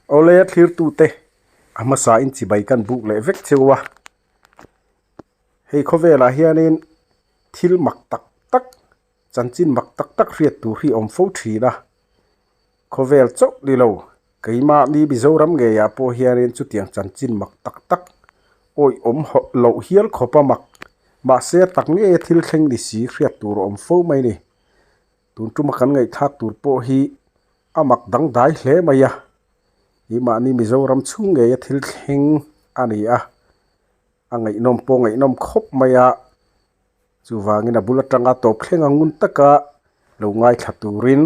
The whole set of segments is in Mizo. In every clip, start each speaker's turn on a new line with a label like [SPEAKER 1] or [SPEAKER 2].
[SPEAKER 1] Awle a thlirtute a hmasa in chibai kan buk leh vek cheu a. Hei khawvelah hianin thil mak tak tak chanchin mak tak tak hriat tur hi awm fo thin a. Khawvel chauh ni lo keimahni Mizoram ngeiah pawh hianin chutiang chanchin mak tak tak awih awm loh hial khawp a mak mahse a tak ngei a thil thleng ni si hriat tur a awm fo mai a ni. Tun tuma kan ngaihthlak tur pawh hi a mak dangdai hle mai a, keimahni Mizoram chhung ngeia thil thleng a ni a, a ngaihnawm pawh ngaihnawm khawp mai a, chuvangin a bul atanga tawp thleng ang ngun taka lo ngaithla turin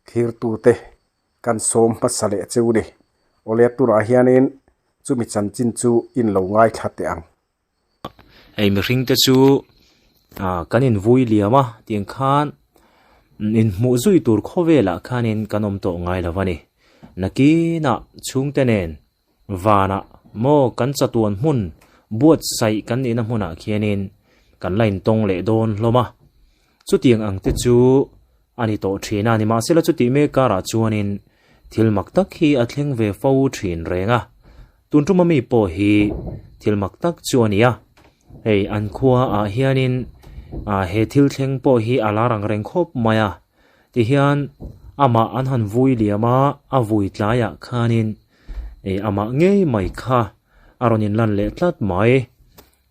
[SPEAKER 1] thirtute kan sawm hmasa leh cheu ni. Awle tunah hianin chumi chanchin chu in lo ngaithla teh ang.
[SPEAKER 2] Hei mihring te chu ah kan invui liam a tiang khan inhmuh zui tur khawvelah khanin kan awm tawh ngai lo a ni. Nakinah chhungte nen vanah maw kan chatuan hmun buatsaih kan nihna hmunah khianin kan la intawng leh dawn hlawm a. Chutiang ang te chu a ni tawh thin a, nimahsela chutih mek karah chuanin thil mak tak hi a thleng ve fo thin reng a. Tun tuma mi pawh hi thil mak tak chu a ni a, hei an khua ah hianin ah he thil thleng pawh hi a lar ang reng khawp mai a, tihian amah an han vui liam a, a vui tlaiah khanin ih amah ngei mai kha a rawn inlan leh tlat mai.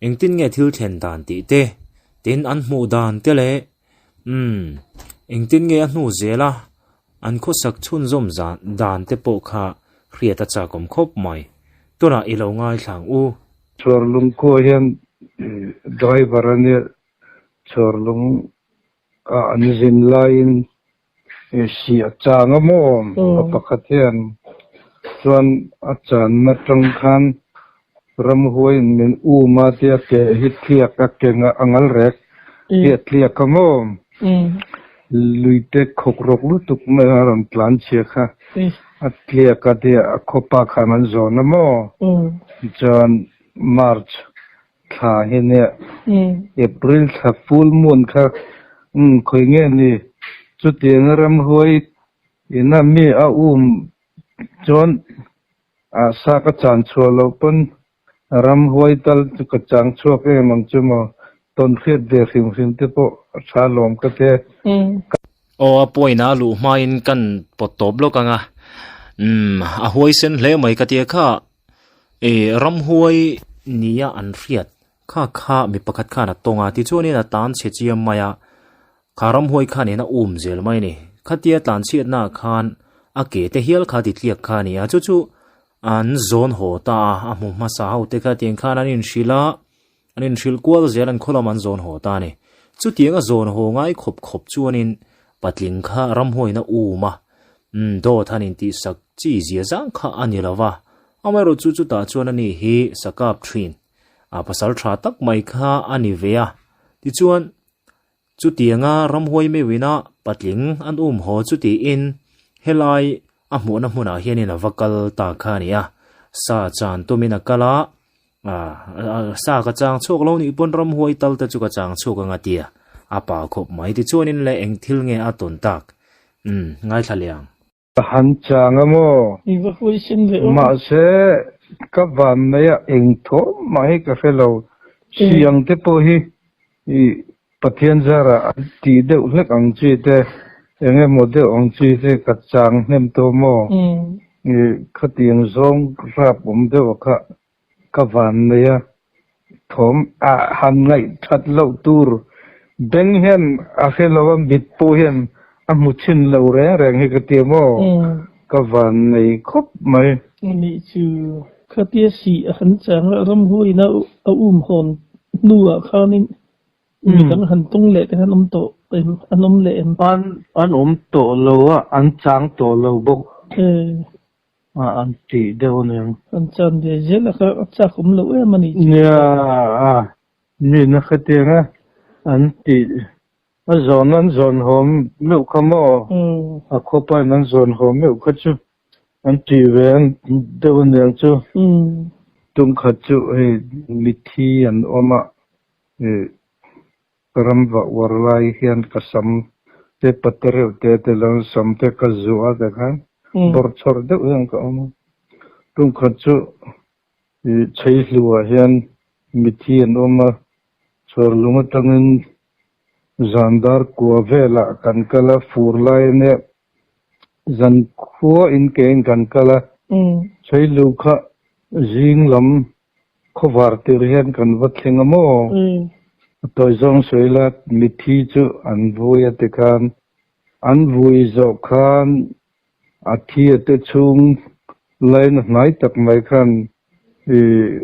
[SPEAKER 2] Engtin nge thil thlen dan tih te, tin an hmuh dan te leh umm engtin nge a hnu zel a an khawsak chhunzawm zan dan te pawh kha hriat a chakawm khawp mai. Tunah i lo ngaithla ang u.
[SPEAKER 3] Chhuarlung khua hian driver a nia, chhuarlung ah an zin laiin si a chang a maw pa pakhat hian chuan a channa tang khan ramhuaiin min um a tia ke hi tliak a ke a ngal rek hi a tliak a maw luite khawk rawk lutuk mai a rawn tlan chhia kha a tliak a tia a khawpa khan an zawn a maw chuan March Thla hi nia April thla full moon kha umm khawi nge ni chutianga ramhuai ina mi a um chuan ah sa ka chan chhuah loh pawn ramhuai tal chu ka chang chhuak em ang chu maw tawn hriat ve hrim hrim te pawh a tha lawm ka tia.
[SPEAKER 2] Aw a point a luh hmain kan pawt tawp lawk ang a umm a huaisen hle mai ka tia kha. Ih ramhuai nia an hriat kha kha mi pakhat khan a tawng a tichuanin a tan chhe chiam mai a kha ramhuai khanin a um zel mai a ni khatia tlan chhiatna ah khan a ke te hial kha ti tliak kha a ni a chu chu an zawn haw ta a a hmu hmasa ho te kha tiang khan an inhrilh a an inhrilh kual zel an khaw lam an zawn haw ta a ni chutiang a zawn haw ngai khawp khawp chuanin patling kha ramhuaiin a um a umm dawt han intihsak chi zia zang kha a ni lo va amaherawh chu chutah chuan ani hi sakap thin a pasal tha tak mai kha a ni ve a tichuan chutianga ramhuai meuhina patling an um haw chu tiin helai a hmuhna hmunah hianin a va kal ta kha a ni a sa chan tumin a kal a. Ah, sa ka chang chhuak lo nih pawn ramhuai tal te chu ka chang chhuak ang a tia. A pa khawp mai tichuanin le eng thil nge a tawn tak? Umm, ngaithla leh ang.
[SPEAKER 3] Ka han chang a maw?
[SPEAKER 4] I va huaisen ve aw.
[SPEAKER 3] Mahse, ka van mai a eng thaw mah hi ka hre lo. Siang te pawh hi i Pathian zarah an tih deuh hlek ang chi te, eng emaw deuh ang chi te ka chang hnem tawh maw? I khatiang zawng rap awm deuh a kha Ka van nei a, thawm a han ngaih that loh tur beng hian a hre lo a, mit pawh hian a hmu chhin lo reng reng hi ka ti a maw? Ka van nei khawp mai.
[SPEAKER 4] Anih chu khatia sih a han chang a, ramhuaina a um hawn hnuah khanin midang han tung leh te khan awm tawh em? An awm leh em?
[SPEAKER 3] An awm tawh lo a, an chang tawh lo bawk. A an tih deuh a niang.
[SPEAKER 4] An chan ve zel a kha a chak awm loh em a nih chu.
[SPEAKER 3] Nia a mi na khatiang a an tih a zawn an zawn haw meuh kha maw a khawpa in an zawn haw meuh kha chu an tih ve deuh a niang chu. Tum khat chu hei mithi an awm a Ram vah uar lai hian ka sam te pate reuh te te lo sam te ka zuah a te khan Bawrchhawr deuh hian ka awm a. Tumkhat chu ih Chheihluah hian mithi an awm a, Chhawrlung atangin zan dar kua velah kan kal a, fur lai ania zan khua in kein kan kal a, Chheihlu kha zing lam khawvar tir hian kan va thleng a maw? A tawi zawng sawi la, mithi chu an vui a tikhan an vui zawh khan A thi a te chhung laina hnai tak mai khan ih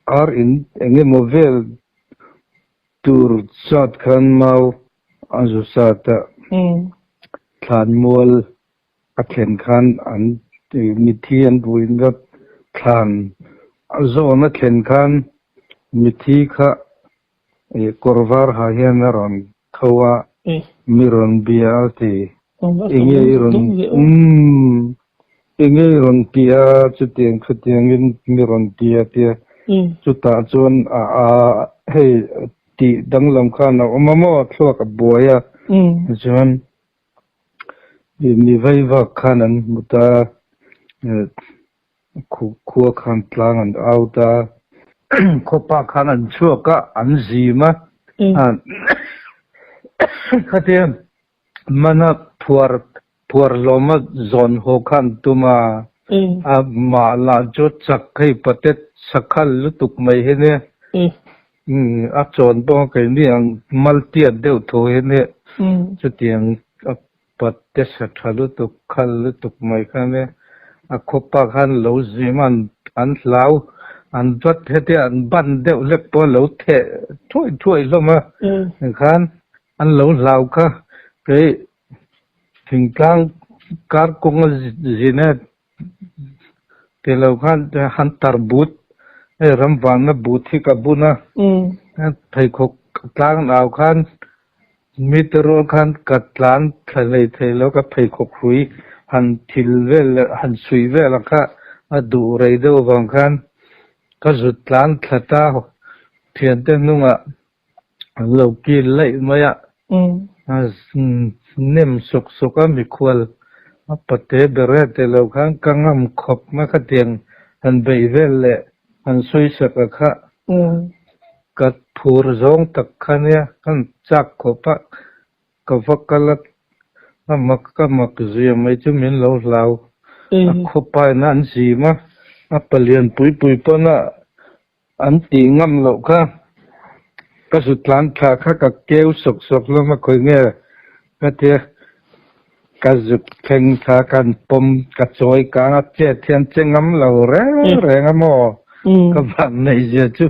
[SPEAKER 3] ar in eng emaw vel tur zat khan mau a zu sat a, thlanmual a thlen khan an mithi an buin vat thlan a zawn a thlen khan mithi kha ih kawr var ha hian a rawn tho a, mi rawn bia a ti. Enge i rawn umm enge i rawn ti a chutiang khatiangin mi rawn ti a tia chutah chuan a a hei tih danglam khan a awm a maw thluak a buai a chuan mi vaivak khan an hmu ta Khua khan tlang an out a, khawpa khan an chhuak a, an zim a, khatia mana phuar phuar hlawma zawn haw kha an tum a, a mah lah chu chak hei patet sakhal lutuk mai hi nia, a chawn pawh keini ang maltiat deuh tho hi nia, chutiang a Patte sa tha lutuk, khal lutuk mai kha nia. A khawpa khan lo zim a, an hlau, an vat hetia an ban deuh hlek pawh a lo theh thuai thuai hlawm a, tikhan an lo hlau kha kei thingtlang kar kawnga zin e ti lo khan han tar but, hei ram vanna but hi ka bun a, pheikhawk tlang au khan Mite rual khan ka tlan thla hlei thei lo, ka pheikhawk hrui han thil vel leh han suih vel ang kha a duh rei deuh avang khan ka zut tlan thla ta thiante hnungah an lo kil laih mai a, a nem sawk sawk a mikhual a pate ber e ti lo khan ka ngam khawp mai khatiang han beih vel leh han sawi sak a kha. Ka phur zawng tak kha nia, ka chak khawp a, ka va kal a, a mak ka mak zia mai chu min lo hlau. A khawpa in an zim a, a palian pui pui pawn a an tih ngam loh kha. Ka zu tlan thla kha ka keu sawk sawk hlawm a, khawi nge ka tia ka zuk thleng thla khan pawm ka chawi kang a chet hian che ngam lo reng reng a maw ka van nei zia chu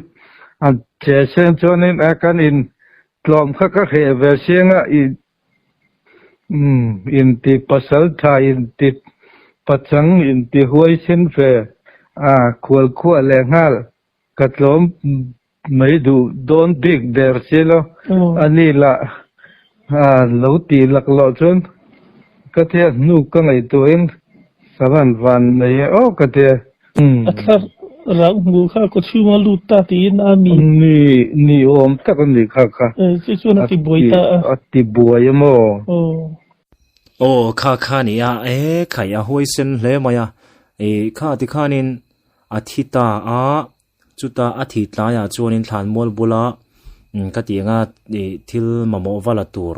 [SPEAKER 3] a che seng chuanin a kan in tlawm kha ka hreh ve siang a i umm inti pasal tha inti pachang inti huaisen ve a khual khuah leh nghal ka tlawm Mai duh dawn bik der si lo. A ni lah lo tih laklawh chuan ka tia hnu ka ngaihtuahin ka van van mai e aw ka tia.
[SPEAKER 4] A thla rang hmu kha kaw chhunga lut ta tiin a mi.
[SPEAKER 3] Ni ni awm tak a ni kha kha.
[SPEAKER 4] Chu chuan a ti buai ta a.
[SPEAKER 3] A ti buai a maw?
[SPEAKER 4] Aw.
[SPEAKER 2] Aw kha kha ni a e khai a huaisen hle mai a. E kha tikhanin a thi ta a. Chutah a thih tlaiah chuanin thlanmual bula ka tih anga ih thil mamawh va la tur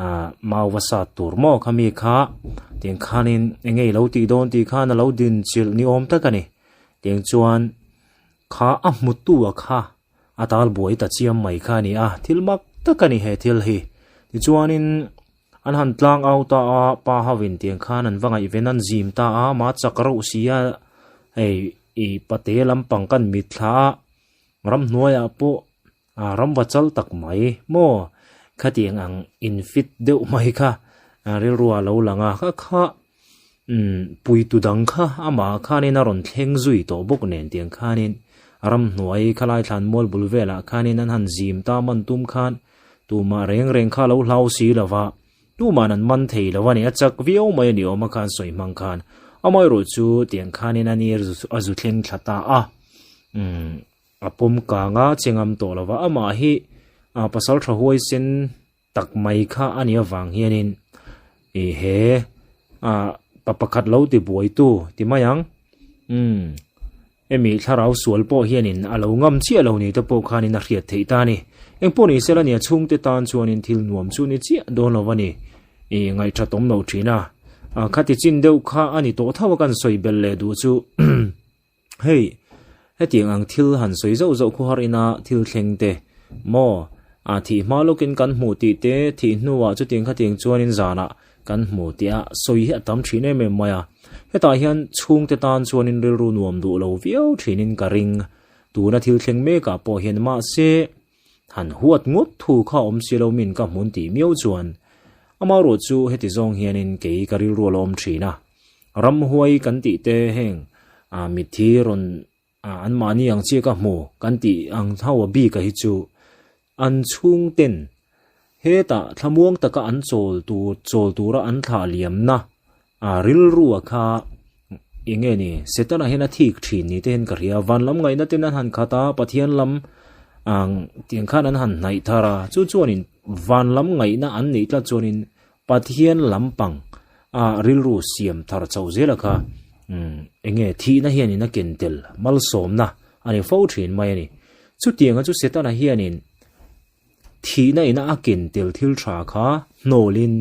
[SPEAKER 2] ah mau va sat tur maw khami kha tiang khanin eng nge ilo tih dawn tih khan alo din chilh ni awm tak a ni tiang chuan kha a hmu tu a kha a tal buai ta chiam mai kha a ni a thil mak tak a ni he thil hi tichuanin an han tlang au ta a pa ho in tiang khan an va ngaihven an zim ta a mah chak reuh si a hei. Ih pate lampang kan mitthla a, ramhnuaiah pawh ah ramva chal tak mai maw khatiang ang in fit deuh mai kha rilru a lo lang a, kha kha umm puitu dang kha amah khanin a rawn thleng zui tawh bawk nen tiang khanin ramhnuai khalai thlan mual bul velah khanin an han zim ta man tum khan tumah reng reng kha a lo hlau si lo va. Tuman an man thei lo a ni, a chak viau mai a ni awm a khan sawi hmang khan. Amaherawh chu tiang khanin a ni a zu thleng thla ta a, umm a pawm kang a, che ngam tawh lo va, amah hi a pasal tha huaisen tak mai kha a nih avang hianin ih he a. pa pakhat lo ti buaitu ti mai ang. Umm hemi thlarau sual pawh hianin a lo ngam chiah lo ni te pawh khanin a hriat theih ta a ni. Engpawh ni sela nia chhungte tan chuanin thil nuam chu ni chiah dawn lo a ni. Ih ngaihthat awm lo thin a. Khati chin deuh kha a ni tawh tho a kan sawi belh leh duh chu. Hei, hetiang ang thil han sawi zauh zauh khuhar ina thil thleng te, maw, a thih hma lawkin kan hmuh tih te, thih hnuah chutiang khatiang chuanin zanah kan hmu tih a sawi hi a tam thin em em mai a. Hetah hian chhungte tan chuanin rilru nuam duh lo viau thinin ka ring. Tuna thil thleng mekah pawh hian mahse, han huat ngawt thu kha awm si lo min ka hmun tih miau chuan amaherawh chu heti zawng hianin kei ka rilru a la awm thin a. Ramhuai kan tih te heng ah mitthi rawn ah anmahni ang chiah ka hmu kan tih ang ho a bik a hi chu an chhungten hetah thlamuang taka an chawl tur chawl tura an thlah liamna ah rilru a kha eng nge ni Setana hian a thik thin ni te hian ka hria van lam ngaihna ten an han khat a Pathian lam ang tiang khan an han hnaih thar a chu chuanin van lam ngaihna an neih tlat chuanin Pathian lampang a rilru siam thar chhoh zel a kha eng nge thihna hianin a ken tel malsawmna a ni fo thin mai a ni. Chutianga chu Setana hianin thihna ina a ken tel thil tha kha hnawlin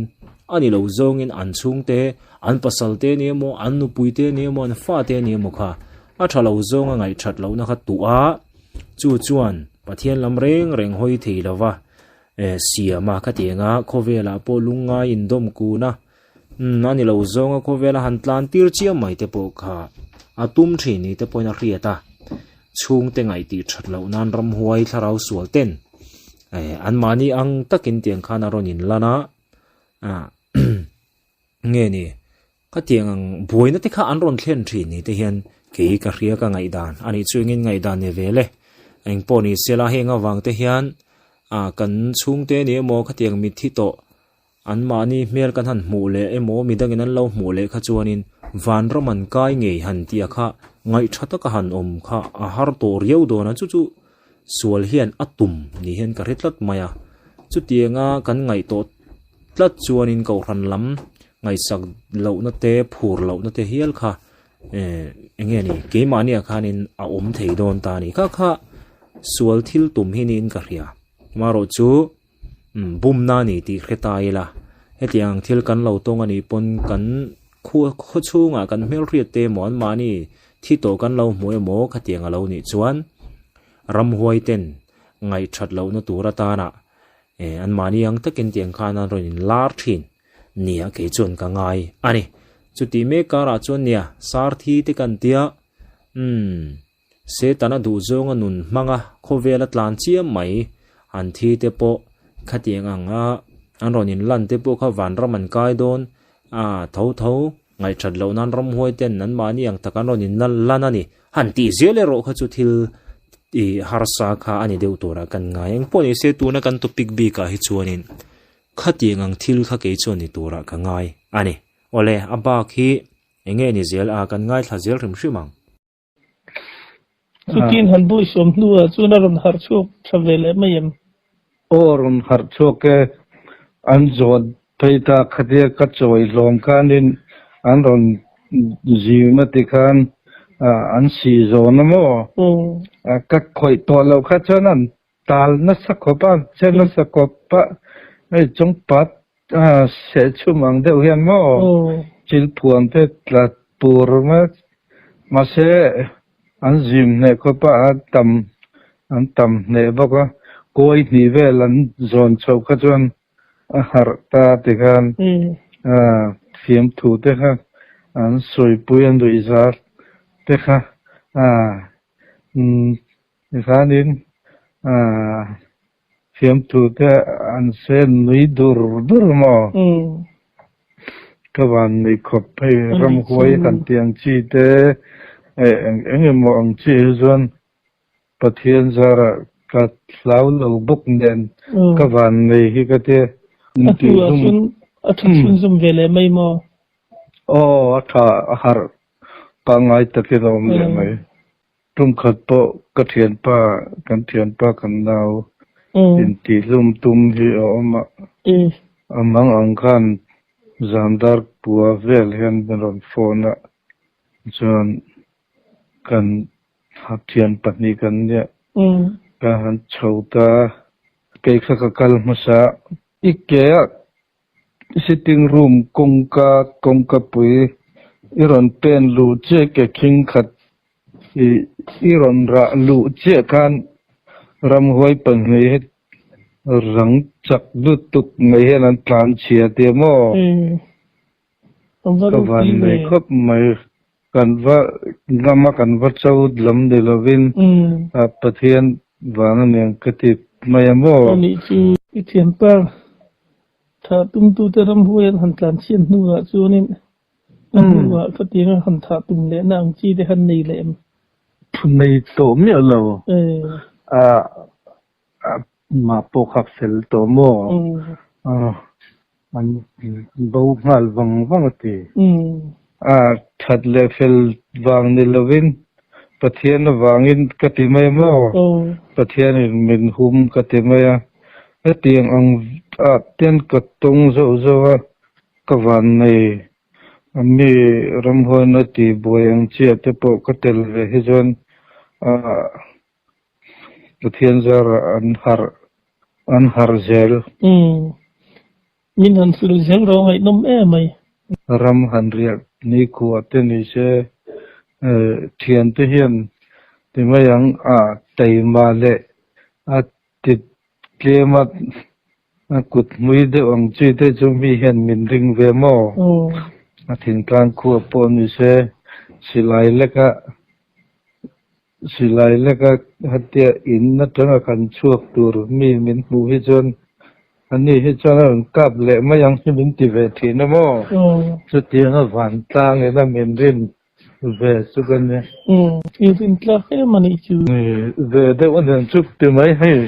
[SPEAKER 2] a ni lo zawngin an chhungte, an pasal te ni emaw, an nupui te ni emaw, an fa te ni emaw kha a tha lo zawnga ngaihthat lohna kha tuh a, chu chuan Pathian lam reng reng hawi thei lova Siama ka ti eng a, khawvelah pawh lungngai indawm kun a, umm a ni lo zawng a khawvela han tlan tir chiam mai te pawh kha a tum thin ni te pawhin a hriat a, chhungte ngaih tih that loh nan ramhuai thlarau sual ten anmahni ang takin tiang khan a rawn inlan a, ah nge ni Khatiang ang buaina te kha an rawn thlen thin ni te hian kei ka hria ka ngaihdan a nih chu engin ngaihdan ni ve le. Eng pawh ni sela heng avang te hian ah kan chhungte ni emaw khatiang mitthi tawh anmahni hmel kan han hmuh leh emaw midangin an lo hmuh leh kha chuanin vanram an kai ngei han tih a kha ngaihtha taka han awm kha a har tawh riau dawn a chu chu sual hian a tum ni hian ka hre tlat mai a. Chutianga kan ngaih tawh tlat chuanin kohhran lam ngaihsak lohna te phur lohna te hial kha eh eng nge ni keimahniah khanin a awm thei dawn ta a ni. Kha kha sual thil tum hi niin ka hria. Amaherawh chu umm bumna a ni tih hre ta ila hetiang ang thil kan lo tawng a nih pawn kan khua khaw chhungah kan hmelhriat te emaw anmahni thi tawh kan lo hmu emaw khatiang a lo nih chuan ramhuai ten ngaihthat lohna tur atana eh anmahni ang takin tiang khan an rawn inlar thin nia kei chuan ka ngai a ni. Chutih mek karah chuan nia sarthi te kan tia umm Setana duhzawnga nun hmanga khawvela tlan chiam mai an thi te pawh khatiang anga an rawn inlan te pawh kha vanram an kai dawn a tho tho ngaihthat loh nan ramhuai ten anmahni ang tak an rawn inlan a ni. Han tih zel erawh kha chu thil ih harsa kha a ni deuh turah kan ngai. Engpawh ni se tuna kan topic bikah hi chuanin khatiang ang thil kha kei chuan ni turah ka ngai a ni. Awle a bak hi eng nge ni zel a kan ngaithla zel hrim hrim ang.
[SPEAKER 4] Chutin han buai sawm hnuah chuan a rawn harh chhuak tha ve leh mai em?
[SPEAKER 3] Aw rawn harh chhuak e, an zawn phei ta khatia ka chawi hlawm khanin an rawn zim a ti khan an sih zawn a maw? Ka khawih tawh loh kha chuan an Tal nasa khawp a, che nasa khawp a, hei chung pat seh chhum ang deuh hian maw chil phuan te tla tur mai mahse an zim hneh khawp a, an tam an tam hneh bawk a, kawi hnih vel an zawn chhoh kha chuan a harh ta tikhan fiamthu te kha an sawipui a nuihzat te kha umm. Tikhanin fiamthu te an sen nui dur dur maw? Ka van nui khawp hei ramhuai kan tih ang chi te eng eng emaw ang chi hi chuan Pathian zarah ka hlau lo bawk nen ka van nei hi ka tia.
[SPEAKER 4] A hnuah chuan a tha chhunzawm ve leh mai maw?
[SPEAKER 3] Aw a tha a harh pangngai takin a awm leh mai. Tumkhat pawh ka thianpa, kan thianpa kan nau intihlum tum hi a awm a, a mang ang khan zan dar. pua vel hian min rawn phone a, chuan kan thian pahnih kan nia ka han chho ta a, kei kha ka kal hmasa i ke a sitting room kawngka kawngka pui i rawn pen luh chiah ke khing khat ih i rawn rah luh chiah khan ramhuai pahnih hi rang chak lutuk mai hian an tlan chhia tia maw? Ka van nei khawp mai. Kan va ngam a kan va cho lam ni lovin Pathian vang a niang ka ti mai a maw?
[SPEAKER 4] Anih chu i thianpa thah tumtute ramhuai an han tlan chhiat hnuah chuanin a hnuah khatianga han thah tum lehna ang chi te han nei leh em?
[SPEAKER 3] Nei tawh miah lo. Mah pawh kha fel tawh maw? An bo nghal vang vang a ti. A that leh fel vang ni lovin Pathian avangin ka ti mai a maw? Pathianin min hum ka ti mai a. Hetiang ang ah ten ka tawng zauh zauh a, ka van nei. Mi ramhuaina tihbuai ang chiah te pawh ka tel ve hi chuan Pathian zarah an harh an harh zel.
[SPEAKER 4] Umm. Min han hrilh zel rawh ngaihnawm em mai.
[SPEAKER 3] Ram han riah nikhua te ni se thiante hian ti mai ang a taima leh a ti tlem a a kut hmui deuh ang chi te chu mi hian min ring ve maw? A thingtlang khua pawh ni se silai leka Silai leka hetia in atanga kan chhuak tur mi min hmuh hi chuan ani hi chuan a rawn kap leh mai ang hi min ti ve thin a maw? Chutianga vantlang ina min rin ve chu ka nia.
[SPEAKER 4] I rin tlak em a nih chu.
[SPEAKER 3] Ve deuh a nen chu ti mai hei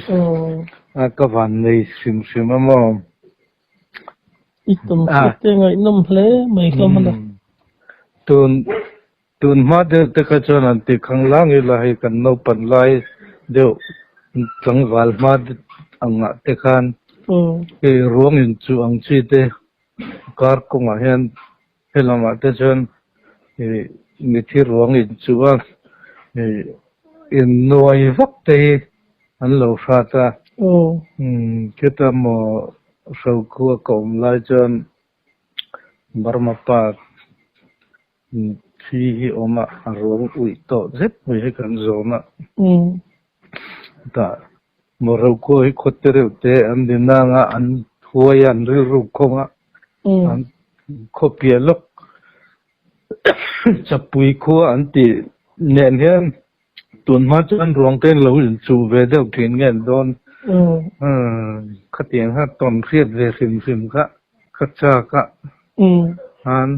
[SPEAKER 3] ka van nei hrim hrim a maw?
[SPEAKER 4] I tum hriat te ngaihnawm hle mai hlawm a na.
[SPEAKER 3] Tun Tun hma deuh te kha chuan an ti khang lang ila hei kan naupan lai deuh tlangval hma angah te khan hei ruang in chuh ang chi te kar kawngah hian helamah te chuan ih mithi ruang in chuh a ih innuai vak te hi an lo hrat a khita maw hrokhua ka awm lai chuan Burma pa Thi hi awm a, a ruang uih tawh zet mai hi kan zawn a. Tah Morocco hi khaw te reuh te an ni nang a, an huai a, an rilru khawng a, an khaw piah lawk chapui khua an tih nen hian tun hma chuan ruang te in lo inchuh ve deuh thin nge an dawn. Khatiang kha tawn hriat ve hrim hrim kha ka chak a, an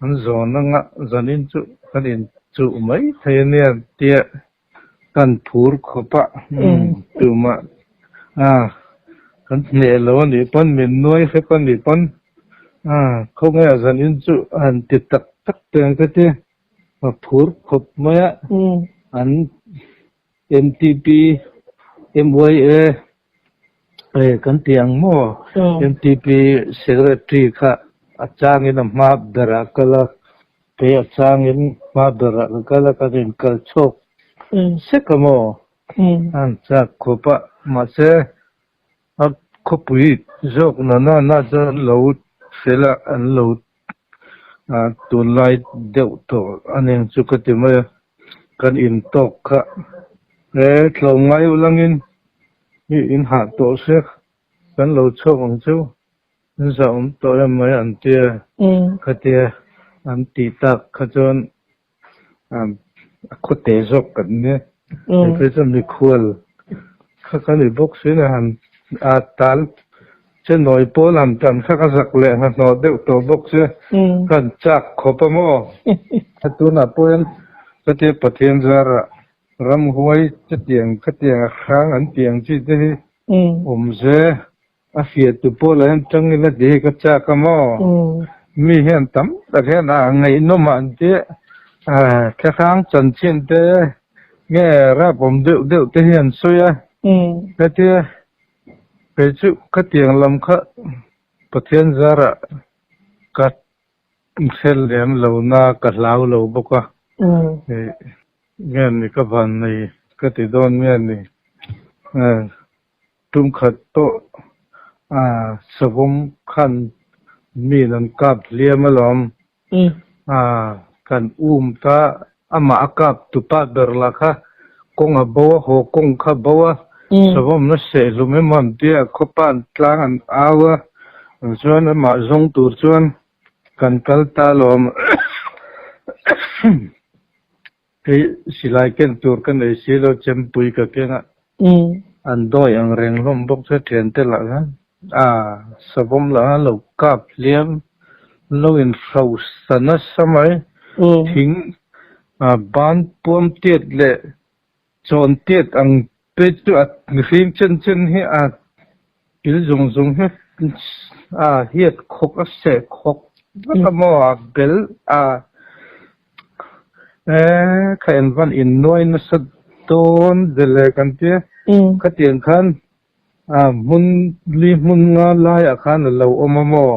[SPEAKER 3] An zawn anga zanin chu kan inchuh mai thei a nia tia kan phur khawp a, tumah a kan hneh lo a nih pawn min nuai hrep a nih pawn a khawnge a zanin chu a han ti tak tak te ang ka ti a phur khawp mai a, an MTP, MYA eh kan ti ang maw? MTP Secretary kha a changin a hma berah a kal a, kei a changin hma berah ka kal a, kan inkal chhuak sek a maw? A han chak khawp a, mahse a khawpui zawk na na na chuan an lo fel a, an lo tunlai deuh tawh a ning chu ka ti mai a, kan intawk kha he tlawmngai ulangin mi in hah tawh se kan lo chhuak ang chu in zahawm tawh em mai an tia khatia an tih tak kha chuan A khawte zawk kan nia. Hei phei chuan mikhual kha ka ni bawk si nia han a tal che nawi pawl han tan kha ka zak leh hnahnawh deuh tawh bawk sia ka han chak khawp a maw. Tunah pawh hian chutia Pathian zarah ramhuai chutiang khatiang a hrang an tih ang chi te hi awm se. A fiah tu pawh lah hian tangin a ti hi ka chak a maw? Mi hian tam tak hian a ngaihnawm ah an ti a, thlahrang chanchin te nge rapawm deuh deuh te hi an sawi a, hetia kei chu khatiang lam kha Pathian zarah ka. Hre lem lo na ka hlau lo bawk a, nge ni ka van nei ka ti dawn nge ni tum khat pawh savawm khan min an kap hliam alawm kan um ta amah a kap tupa ber lah kha kawng a bo a haw kawng kha bo a savawm na seh hlum emaw an tia khawpa an tlang an au a chuan amah zawng tur chuan Kan kal ta lawm. Kei silai ken tur ka nei si lo, chempui ka keng a. An dawi ang reng hlawm bawk chu thiante lah khan a savawm lah khan lo kap hliam lo in hrosa nasa mai. Thing ban puam tiat leh chawn tiat ang te chu a mihring chen chen hi a kil zawng zawng hi a hiat khawk a seh khawk vek a maw a bel a eh kha en van in nuai nasa dawn ve le kan tia khatiang khan a hmun li hmun nga laiah khan a lo awm a maw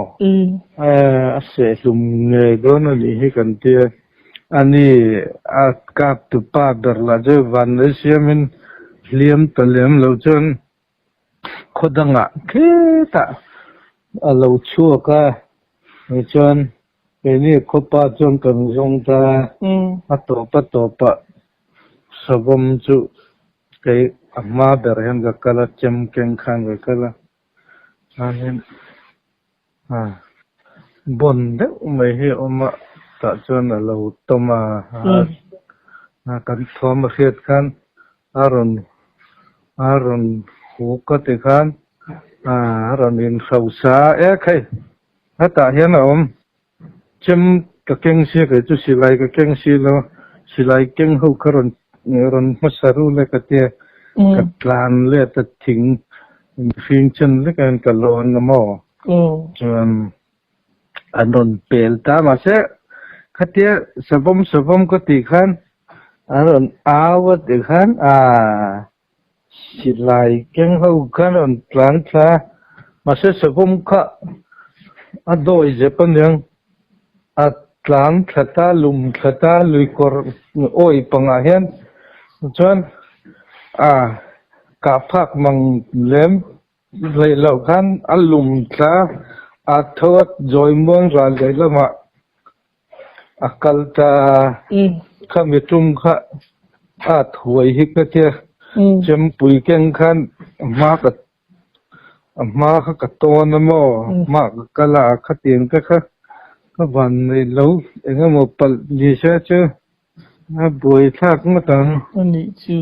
[SPEAKER 3] eh a seh hlum ngei dawn a nih hi kan tia. Ani a kap tu pa ber lah chu vanlei siamin hliam ta lem lo chuan khaw dangah khetah a lo chhuak a, tichuan keini khawpa chuan kan zawng ta a tawp a tawpah savawm chu kei a hma ber hian ka kal a, chem keng khan ka kal a, chuanin Bon deuh mai hi a awm a, tah chuan a lo tawm a, kan thawm a hriat khan a rawn a rawn huk a ti khan a rawn inhrosa a, e khai hetah hian a awm chem ka keng sia kei chu silai ka keng si lo silai keng ho kha rawn rawn hmasa rul e ka tia ka tlan let a thing Mihring chen vek hian ka lawn a maw? Chuan an rawn pel ta mahse khatia savawm savawm ka tih khan an rawn au a tih khan aaa silai keng ho khan rawn tlan thla mahse savawm kha a dawi zep aniang a tlan thla ta lum thla ta lui kawr awi pangah hian chuan aa. Kah phak mang lem hleih loh khan a lum thla a tho a, Zawimuang ral leh lamah a kal ta khami tum kha a thuai hi ka tia chempui keng khan a hma ka a hma kha ka tawn a maw hma ka kal a khatiang te kha ka van nei lo eng emaw palh ni se chu a buai thlak ngawt ang.
[SPEAKER 4] A nih chu.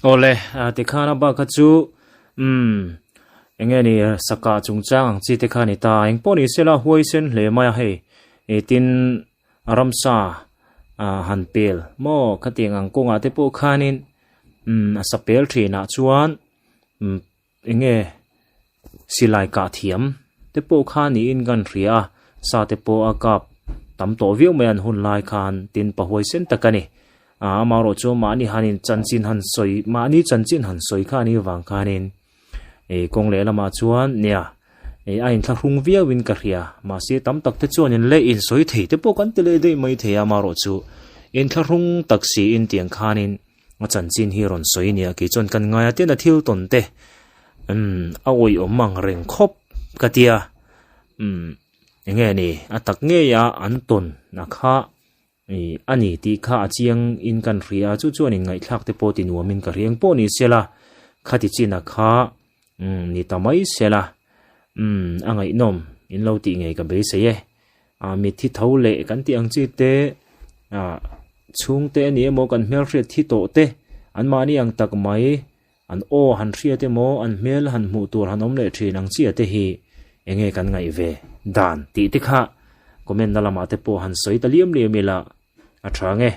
[SPEAKER 2] Awle, tikhan a bak kha chu umm enge ni saka chungchang ang chi te kha a ni ta. Eng pawh ni sela huaisen hle mai a hei tin ramsa han pel maw khatiang ang kawngah te pawh khanin umm a sa pel thinah chuan umm enge silai kah thiam te pawh kha niin kan hria a, sa te pawh a kap tam tawh viau mai an hun lai khan tin pa huaisen tak a ni. Aa amaherawh chu mahni hanin chanchin han sawi mahni chanchin han sawi kha a nih vang khanin ih kawng leh lamah chuan nia ih a inthlahrung viauin ka hria mahse tam tak te chuanin leh insawi thei te pawh kan ti leh daih mai thei a amaherawh chu inthlahrung tak siin tiang khanin A chanchin hi rawn sawi nia kei chuan kan ngaia ten a thil tawn te umm a awihawm ang reng khawp ka tia umm enge ni a tak ngei a an tawn a kha ih a ni tih kha a chiang in kan hria a chu chuan in ngaihthlak te pawh ti nuam in ka hria eng pawh ni sela khati chin a kha umm ni ta mai sela umm a ngaihnawm in lo tih ngei ka beisei e. Ah mitthi tho leh kan tih ang chi te ah chhungte a ni emaw kan hmelhriat thi tawh te an mahni ang tak mai an aw han hriat emaw an hmel han hmuh tur han awm leh thin ang chiah te hi enge kan ngaih ve dan tih te kha comment na lamah te pawh han sawi ta liam liam ila a tha nge.